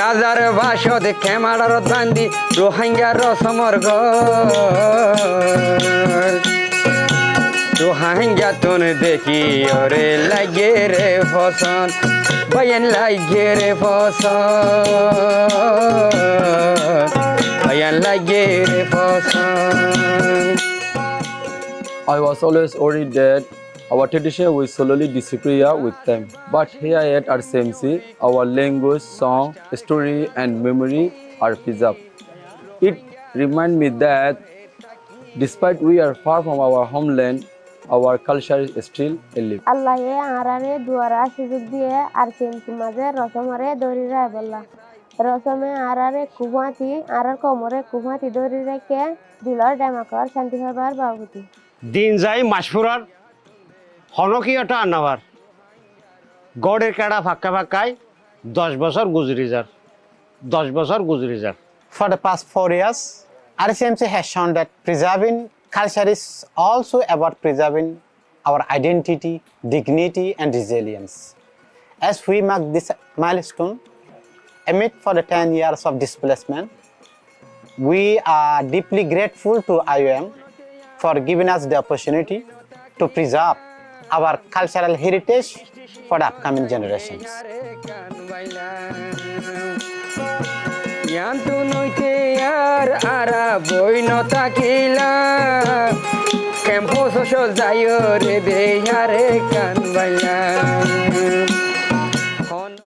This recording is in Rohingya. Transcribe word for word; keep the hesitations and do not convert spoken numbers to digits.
Házar bácot kemaçar bandi, Ruáingga rosomor gór. Ruáinggattún dekíyoré laigge re fosón, báiyain laigge re fosón, báiyain laigge re fosón. I was always worried that our tradition will slowly disappear with time. But here at R C M C, our language, song, story, and memory are preserved. It reminds me that despite we are far from our homeland, our culture is still alive. Allaye añáráre duara suzuk diye R C M C mazé rosomoré dóri raibólla. Rosome añáráre kufáñti, añárár koumoré kufáñti dóri raikké, dilor demakor cánti faibar babuti. Din zai mac furar, honó kiyóta ar no far. Górir keça fakká fakkái doc bosór guzori zar, doc bosór guzori zar. For the past four years, R C M C has shown that preserving culture is also about preserving our identity, dignity, and resilience. As we mark this milestone, amid for the ten years of displacement, we are deeply grateful to I O M for giving us the opportunity to preserve our cultural heritage for the upcoming generations. Yiántun óite ar añára boi no tákilam, kemfo sócol zaiyóre de yare kan bailam.